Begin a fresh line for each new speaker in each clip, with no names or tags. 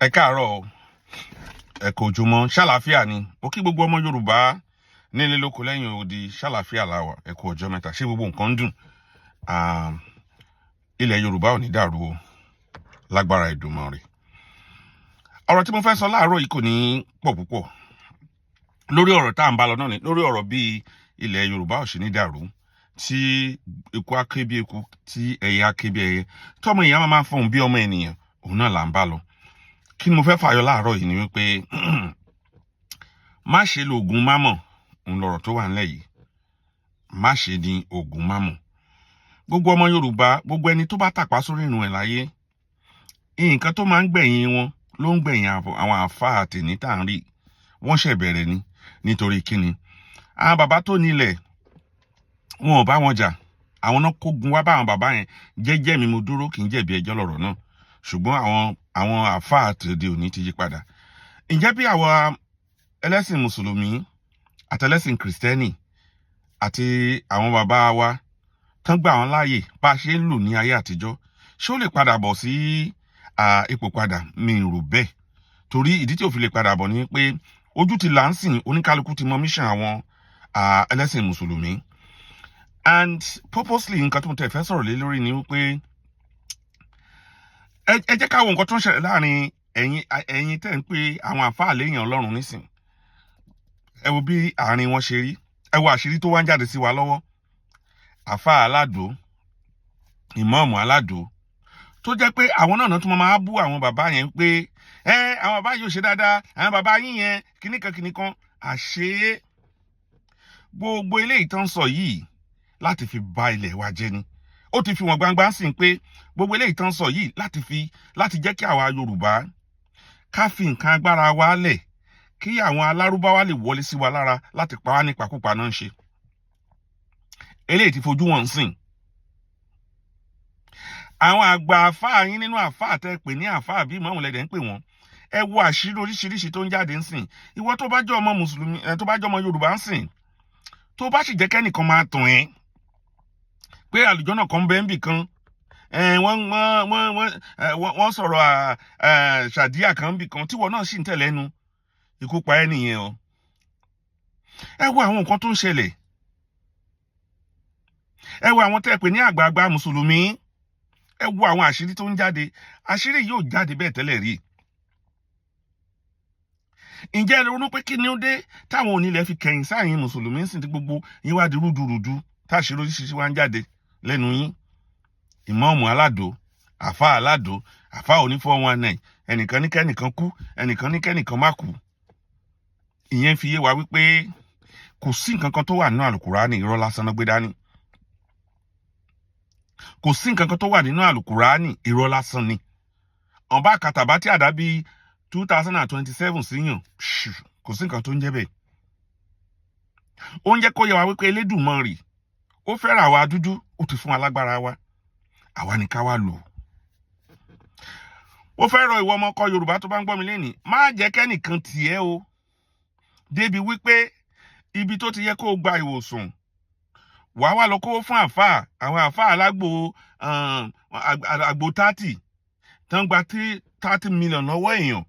Ẹ káàárọ̀ o, ẹ kú ojúmọ́. Ṣàlàáfíà ni mo kí gbogbo ọmọ Yorùbá nílé, lóko, lẹ́yìn odi. Ṣàlàáfíà la wà? Ẹ kú ọjọ́ mẹ́ta. Ṣé gbogbo nǹkan ń dùn? Ilẹ̀ Yorùbá ò ní dàrú o, lágbára Èdùmàrè. Ọ̀rọ̀ tí mo fẹ́ sọ láàárọ̀ yìí kò ní pọ̀ púpọ̀. Lórí ọ̀rọ̀ tá à ń bá lọ náà ni, lórí ọ̀rọ̀ bíi ilẹ̀ Yorùbá ò ṣe ní dàrú, tí eku á ké bí eku, tí ẹyẹ á ké bí ẹyẹ, tọmọ èèyàn máa fọhùn bí ọmọ ènìyàn, òun náà là ń bá lọ. Kí ni mo fẹ́ fàyọ láàárọ̀ yìí ni wípé má ṣe lo oògùn mámọ̀. Òun lọ̀rọ̀ tó wà ńlẹ̀ yìí. Má ṣe ní oògùn mámọ̀. Gbogbo ọmọ Yorùbá, gbogbo ẹni tó bá tàpá sórí ìrùn ẹ̀ láyé, nǹkan tó máa ń gbẹ̀yìn wọn ló ń gbẹ̀yìn àwọn àáfàá tèní tá à ń rí. Wọ́n ṣẹ̀ bẹ̀rẹ̀ ni. Nítorí kíni? Àwọn bàbá tó nílẹ̀, wọn ò bá wọn jà. Àwọn náà kógun wá bá àwọn bàbá yẹn. Jẹ́jẹ́ mi mo dúró, kì í jẹ̀bi ẹjọ́ lọ̀rọ̀ náà, ṣùgbọ́n àwọn àáfàá tòde òní ti yí padà. Ǹjẹ́ bí àwọn ẹlẹ́sìn Mùsùlùmí àtẹlẹ́sìn Kìrìsìtẹ́nì àti àwọn bàbá wa tán gbà wọ́n láàyè bá a ṣe ń lò ní ayé àtijọ́, ṣé ó lè padà bọ̀ sí ipò padà? Mi rò bẹ́ẹ̀, torí ìdí tí ò fi lè padà bọ̀ ni pé ojú ti là ń sìn. Oníkálukú ti mọ mission àwọn ẹlẹ́sìn Mùsùlùmí. And purposely, nǹkan tó ń tẹ̀ fẹ́ sọ̀rọ̀ lé lórí ni wípé ẹ jẹ́ ká wo nǹkan tó ń ṣẹlẹ̀ láàrin ẹ̀yin tẹ́ ń pè àwọn àfáà léèyàn Ọlọ́run nísìn. Ẹ wo bí àárín wọn ṣe rí. Ẹ wo àṣírí tó wá ń jáde sí wa lọ́wọ́. Àfáà aládò, ìmọ̀ọ́mù aládò, tó jẹ́ pé àwọn náà tún máa bú àwọn bàbá yẹn pé ẹ àwọn bàbá yóò ṣe dáadáa, àwọn bàbá yín yẹn, kíníkan kíníkan. Àṣé gbogbo eléyìí tó ń sọ yìí, láti fi ba ilẹ̀ wa jẹ́ ni. Ó ti fi wọn gbangba sí pé gbogbo eléyìí tó ń sọ yìí, láti jẹ́ kí àwa Yorùbá ká fi nǹkan agbára wa lẹ̀, kí àwọn alárúbáwá lè wọlé sí wa lára láti pa wá nípakúpa náà ń ṣe. Eléyìí ti fojú wọn sìn. Àwọn àgbà àfáà yín, nínú àfáà tẹ́ pè ní àfáà bíi ìmọ̀ọ́mù lẹ́dẹ̀ ń pè wọ́n, ẹ wo àṣírí oríṣiríṣi tó ń jáde ń sìn. Ìwọ tó bá jẹ́ ọmọ Mùsùlùmí ẹ, tó bá jẹ́ ọmọ Yorùbá ń sìn, tó bá sì jẹ́ kẹ́nìkan máa tàn ẹ́ pé àlùjọ́nà kan bẹ́ẹ̀ ń bì kan, wọ́n wọ́n wọ́n wọ́n wọ́n sọ̀rọ̀ ṣàdíyà kan bì kan, tíwọ náà sì ń tẹ̀lé ẹnu, ikú pa ẹ́ nìyẹn o. Ẹ wo àwọn nǹkan tó ń ṣẹlẹ̀. Ẹ wo àwọn tẹ́ pè ní àgbààgbà Mùsùlùmí. Ẹ wo àwọn àṣírí tó ń jáde. Àṣírí yóò jáde bẹ́ẹ̀ tẹ́lẹ̀ rí. Ǹjẹ́ ẹ ronú pé kí ni ó dé táwọn onílẹ̀ fi kẹ̀yìn sáàyìn Mùsùlùmí sìn, tí gbogbo yín wá di rúdurùdu, táṣírí oríṣiríṣi wá ń jáde lẹ́nu yín? Ìmọ̀ọ́mù aládò, àfa aládò, àfa òní 419, ẹnìkan ní kẹ́nìkan kú, ẹnìkan ní kẹ́nìkan má kú. Ìyẹn fi yé wa wípé kò sí nǹkan kan tó wà nínú Àlùkùránì, irọ́ lásán ló gbé dání. Kò sí nǹkan kan tó wà nínú Àlùkùránì, irọ́ lásán ni. Ọba kàtàbá tí àdá bíi 2027 síyàn, kò sí nǹkan tó ń jẹ́ bẹ́ẹ̀. Ó ń jẹ́ kó yẹ wa wípé Elédùmarè ó fẹ́ràn àwa dúdú, ó ti fún alágbára wa, àwa ni ká wá lò ó. Ó fẹ́ rọ ìwọ ọmọ ọkọ Yorùbá tó bá ń gbọ́ mi lénìí, má jẹ́ kẹ́nìkan tì ẹ́ o débi wípé ibi tó ti yẹ kó o gba ìwòsàn, wàá wá lọ kówó fún àáfàá, àwọn àáfàá alágbo, àgbo 30 tán gba 30 million lọ́wọ́ èèyàn,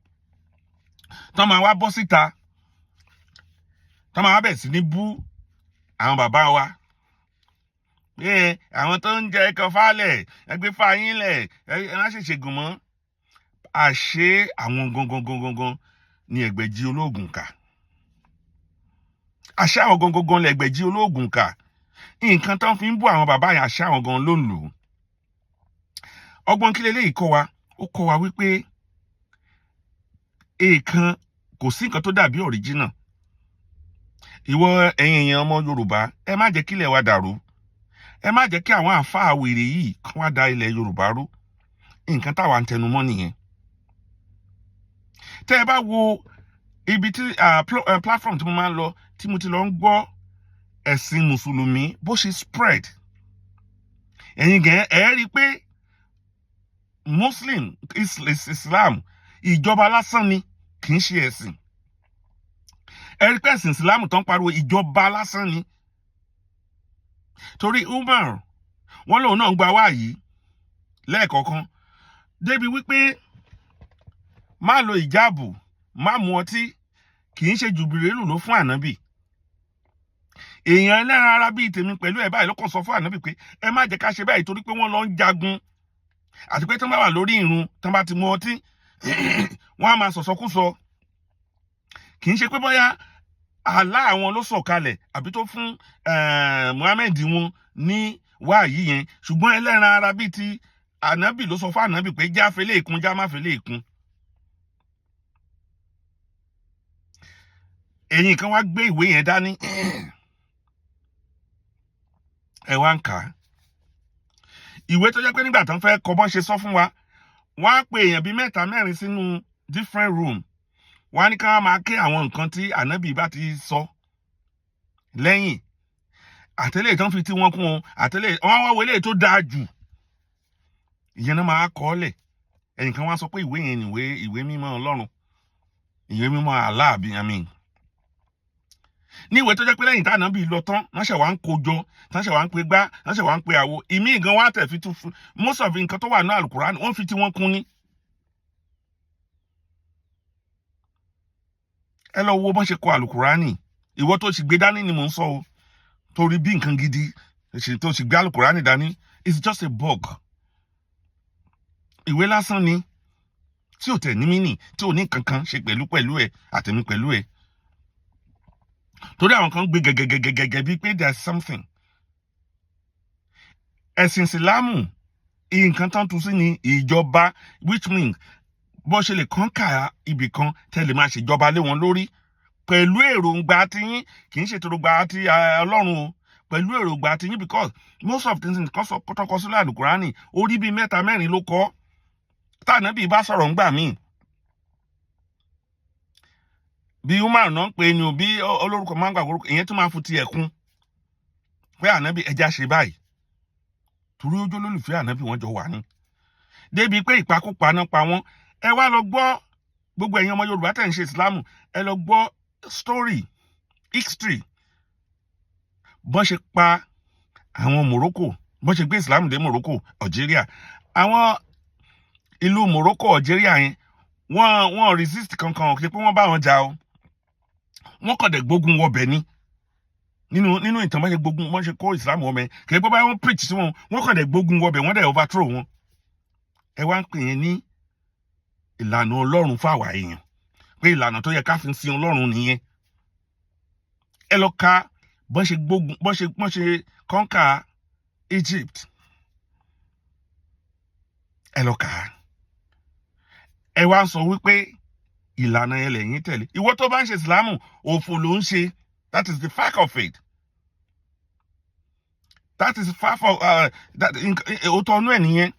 tán máa wá bọ́ síta, tán máa wá bẹ̀ sí ní bú àwọn bàbá wa pé àwọn tó ń jẹ ẹ̀kan fálẹ̀, ẹgbẹ́ fáyín lẹ̀, ẹ má ṣe ṣègùn mọ́. Àṣé àwọn gangan gangan gangan ní ẹgbẹ̀jì olóògùn kà? Àṣé àwọn gangan gangan lẹgbẹ̀jì olóògùn kà? Nǹkan tó ń fi ń bú àwọn bàbá yẹn, àṣé àwọn gan ló ń lò ó? Ọgbọ́n kí leléyìí kọ́ wa? Ó kọ́ wa wípé èèkan kò sí nǹkan tó dàbí original. Ìwọ, ẹ̀yin èèyàn ọmọ Yorùbá, ẹ má jẹ́ kílẹ̀ wa dàrú. Ẹ má jẹ́ kí àwọn àáfàá wèrè yìí kán wá da ilẹ̀ Yorùbá rú. Nǹkan táwa ń tẹnu mọ́ nìyẹn. Tẹ́ ẹ bá wo ibi tí platform tí mo máa ń lọ, tí mo ti lọ ń gbọ́ ẹ̀sìn Mùsùlùmí bó ṣe spread, ẹ̀yin gẹ̀ ẹ́ rí i pé Muslim Islam, ìjọba lásán ni, kì í ṣe ẹ̀sìn. Ẹ rí pé ẹ̀sìn Islam tó ń pariwo, ìjọba lásán ni, torí Umar, wọn lòun náà ń gba wáyé lẹ́ẹ̀kọ̀ọ̀kan débi wípé Má lo ìjáàbù, má mu ọtí, kì í ṣe Jùbìrìlù ló fún ànábì. Èèyàn ẹlẹ́ran ara bíi tèmi pẹ̀lú ẹ̀ báyìí ló kàn sọ fún ànábì pé ẹ má jẹ́ ká ṣe báyìí, torí pé wọ́n lọ ń jagun, àti pé tí wọ́n bá wà lórí ìrun, tí wọ́n bá ti mu ọtí, wọ́n á máa sọ̀sọ́kúsọ. Kì í ṣe pé bóyá àlá àwọn ló sọ̀kalẹ̀ àbí tó fún Muhammed wọn ní wáàyí yẹn, ṣùgbọ́n ẹlẹ́ran ara bíi ti ànábì ló sọ fún ànábì pé já fẹlẹ́ ìkún, já má fẹlẹ́ ìkún. Ẹ̀yin kan wá gbé ìwé yẹn dání, ẹ wá ń kà á. Ìwé tó jẹ́ pé nígbà tó ń fẹ́ kọ, bọ́n ṣe sọ fún wa, wọ́n á pe èèyàn bíi mẹ́ta mẹ́rin sínú different room, wọ́n á ní ká máa ké àwọn nǹkan tí ànábì bá ti sọ lẹ́yìn, àtẹlẹ́ tó ń fi tí wọ́n kún o, àtẹlẹ́ wọ́n wá wọlé tó dáa jù, ìyẹn náà máa kọ́ ọ́ lẹ̀. Ẹnìkan kan wá sọ pé ìwé yẹn ni ìwé mímọ́ Ọlọ́run, ìwé mímọ́ Allah àbí àmín, ní ìwé tó jẹ́ pé lẹ́yìn táwọn bí lọ tán, wọ́n ṣẹ̀ wá ń kó jọ, wọ́n ṣẹ̀ wá ń pe gbá, wọ́n ṣẹ̀ wá ń pe àwo. Ìmí gan wá tẹ̀ fi tún fún most of nǹkan tó wà ní Alukuran, wọ́n fi tí wọ́n kún ní. Ẹ lọ wo bọ́n ṣe kọ Alukurani. Ìwọ tó sì gbé dání ni mò ń sọ o, torí bí nǹkan gidi tó sì gbé Alukurani dání, it's just a bug. Ìwé lásán ni tí ò tẹ̀ ní mínì, tí ò ní kankan ṣe pẹ̀lú ẹ̀ àtẹ̀mí pẹ̀lú ẹ̀, torí àwọn kan gbé gẹ́gẹ́gẹ́gẹ́gẹ́ bíi pé there is something. Ẹ̀sìn Ìsìlámù, nǹkan tán tún sí ni ìjọba, which means bó ṣe lè conquer ibì kan, tẹ́ lè máa ṣèjọba lé wọn lórí pẹ̀lú èròǹgbà tiyín. Kì í ṣe èròǹgbà ti Ọlọ́run o, pẹ̀lú èròǹgbà tiyín, because most of things nǹkan sọ tọkọ sílẹ̀ Àlùkùránì, orí bíi mẹ́ta mẹ́rin ló kọ́. Tànàbí bá sọ̀rọ̀ ńgbà míì, bí Umar náà ń pè ní o, bí olórúkọ máa ń gbà orúkọ ìyẹn tó máa fún tiẹ̀ kún pé ànábì, ẹja ṣe báyìí, torí ojú olólùfẹ́ ànábì wọn jọ wà ní. Débi pé ìpakúpa náà pa wọ́n. Ẹ wá lọ gbọ́, gbogbo ẹ̀yin ọmọ Yorùbá tẹ̀ ń ṣe Ìsìlámù, ẹ lọ gbọ́ story, history, bọ́n ṣe pa àwọn Morocco, bọ́n ṣe gbé Ìsìlámù dé Morocco, Algeria. Àwọn ìlú Morocco, Algeria yẹn, wọ́n resist kankan, kí pé wọ́n bá wọn jà o, wọ́n kàn dẹ̀ gbógun wọbẹ̀ ni. Nínú ìtàn, bọ́n ṣe gbógun, bọ́n ṣe kó Ìsìlámù wọbẹ̀, kì í pé báyọ̀ wọ́n preach sí wọn, wọ́n kàn dẹ̀ gbógun wọbẹ̀, wọ́n dẹ̀ overthrow wọn. Ẹ wá ń pè yẹn ní ìlànà Ọlọ́run fáwa èèyàn, pé ìlànà tó yẹ ká fi sin Ọlọ́run nìyẹn. Ẹ lọ ka bọ́n ṣe gbógun, bọ́n ṣe conquer Egypt, ẹ lọ kà á. Ẹ wá sọ wípé ìlànà yẹn lẹ́yìn tẹ̀lé. Ìwọ tó bá ń ṣe Ìsìlámù, òfò ló ń ṣe. That is the fact of it. That is the fact of that. Òótọ́ ọ̀nù ẹ̀ nìyẹn.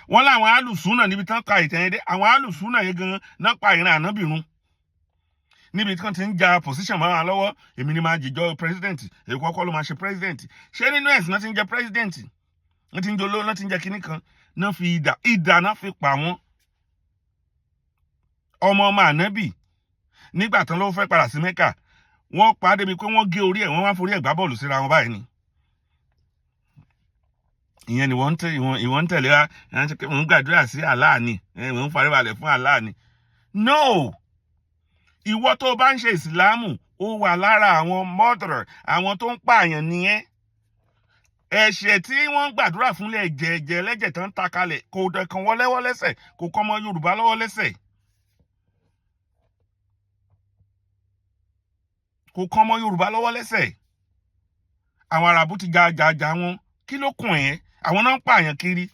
Wọ́n láwọn alùsùnà níbi tán ka ìtàn yẹn dé, àwọn alùsùnà yẹn gan náà pa ìran ànábìrún níbi tí wọ́n ti ń ja position mọ́ wọn lọ́wọ́. Èmi ni máa jìjọ president, èyí kọ́kọ́ ló máa ṣe president. Ṣé nínú ẹ̀sìn náà ti ń jẹ president, wọ́n ti ń jẹ olówó, náà ti ń jẹ kinní kan náà, fi ìdà ìdà náà fi pa wọ́n. Ọmọ ọmọ ànábì, nígbà tán ló fẹ́ padà sí Mẹ́kà, wọ́n pa á débi pé wọ́n gé orí ẹ̀, wọ́n wá forí ẹ̀ gbá bọ́ọ̀lù síra wọn báyìí ni. Ìyẹn ni wọ́n ìwọ́n ń tẹ̀lé wa, wọ́n ń gbàdúrà sí Allah ni, wọ́n ń faribalẹ̀ fún Allah ni. No, ìwọ tó bá ń ṣe Ìsìlámù, ó wà lára àwọn murderer, àwọn tó ń pààyàn nìyẹn. Ẹ̀ṣẹ̀ tí wọ́n ń gbàdúrà fúnlẹ̀ jẹ̀jẹ̀ lẹ́jẹ̀ tán ta kalẹ̀ kò dẹ̀kan wọ́n lẹ́wọ́ lẹ́sẹ̀, kò kọ́ ọmọ Yorùbá lọ́wọ́ lẹ́sẹ̀, kò kọ́ ọmọ Yorùbá lọ́wọ́ lẹ́sẹ̀. Àwọn Àràbù ti ja ja ja wọn, kí ló kàn ẹ́? Àwọn náà ń pààyàn kiri,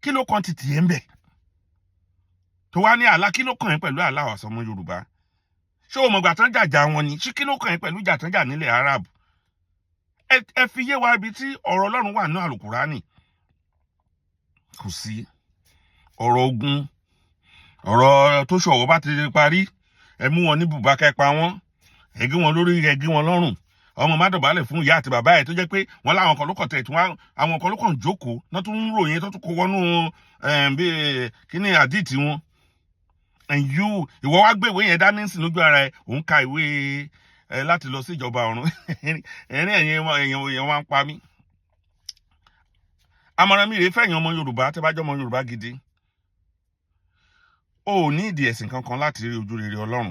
kí ló kàn tìtì ẹ̀ ń bẹ̀ tó wá ní àlá? Kí ló kàn ẹ́ pẹ̀lú àlá ọ̀sán ọmọ Yorùbá? Ṣé o mọ̀gbà tán jàjà wọn ni? Ṣé kí ló kàn ẹ́ pẹ̀lú ìjà tán jà nílẹ̀ Arab? Ẹ fi yé wa ibi tí ọ̀rọ̀ Ọlọ́run wà ní Àlùkùránì. Kò sí ọ̀rọ̀ ogun, ọ̀rọ̀ tó ṣọ̀wọ́ bá ti parí, ẹ mú wọn ní bùbá, kẹ́ pa wọ́n, ẹ gé wọn lórí, ẹ gé wọn lọ́rùn. Ọmọ má dọ̀bálẹ̀ fún ìyá àti bàbá ẹ̀, tó jẹ́ pé wọ́n láwọn kan ló kàn tẹ̀ tí wọ́n, àwọn kan ló kàn jókòó náà tún ń ròyìn, tó tún kó wọnú bí kíní àdìtì wọn. And you, ìwọ wá gbé ìwé yẹn dání sí lójú ara ẹ, òun ka ìwé ẹ láti lọ sí ìjọba ọ̀run. Ẹ̀rín ẹ̀yìn èèyàn wá ń pa mí. Àmọ̀ràn mi rèé fẹ̀yìn ọmọ Yorùbá, tẹ́ bá jẹ́ ọmọ Yorùbá gidi. O ò ní ìdí ẹ̀sìn kankan láti rí ojú rere Ọlọ́run.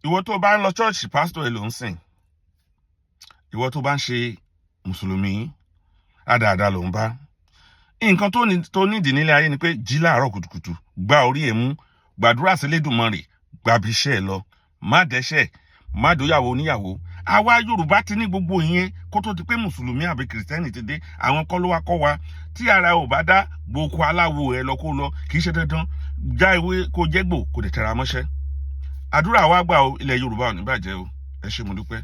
Ìwọ tó bá ń lọ ṣọ́ọ̀ṣì, pásítọ̀ ẹ̀ ló ń sìn. Ìwọ tó bá ń ṣe mùsùlùmí, rádaràda ló ń bá. Nǹkan tó nídìí nílé ayé ni pé jí láàárọ̀ kùtùkùtù, gba orí ẹ̀ mú, gbàdúrà sí Elédùmarè, gbàbí iṣẹ́ ẹ lọ, má dẹ́ṣẹ̀, má dóyàwó oníyàwó. Àwa Yorùbá ti ní gbogbo ìyẹn kó tó di pé mùsùlùmí àbí kìrìsìtẹ́nì ti dé. Àwọn kọ́ ló wá kọ́ wa. Tí ara ò bá dá, gboko aláwo ẹ lọ, kó lọ. Kì í ṣe dandan. Já ewé kó jẹ́gbò, kó dẹ̀ tẹra mọ́ṣẹ́. Àdúrà wa gbà o. Ilẹ̀ Yorùbá ò ní bàjẹ́ o. Ẹ ṣé, mo dúpẹ́.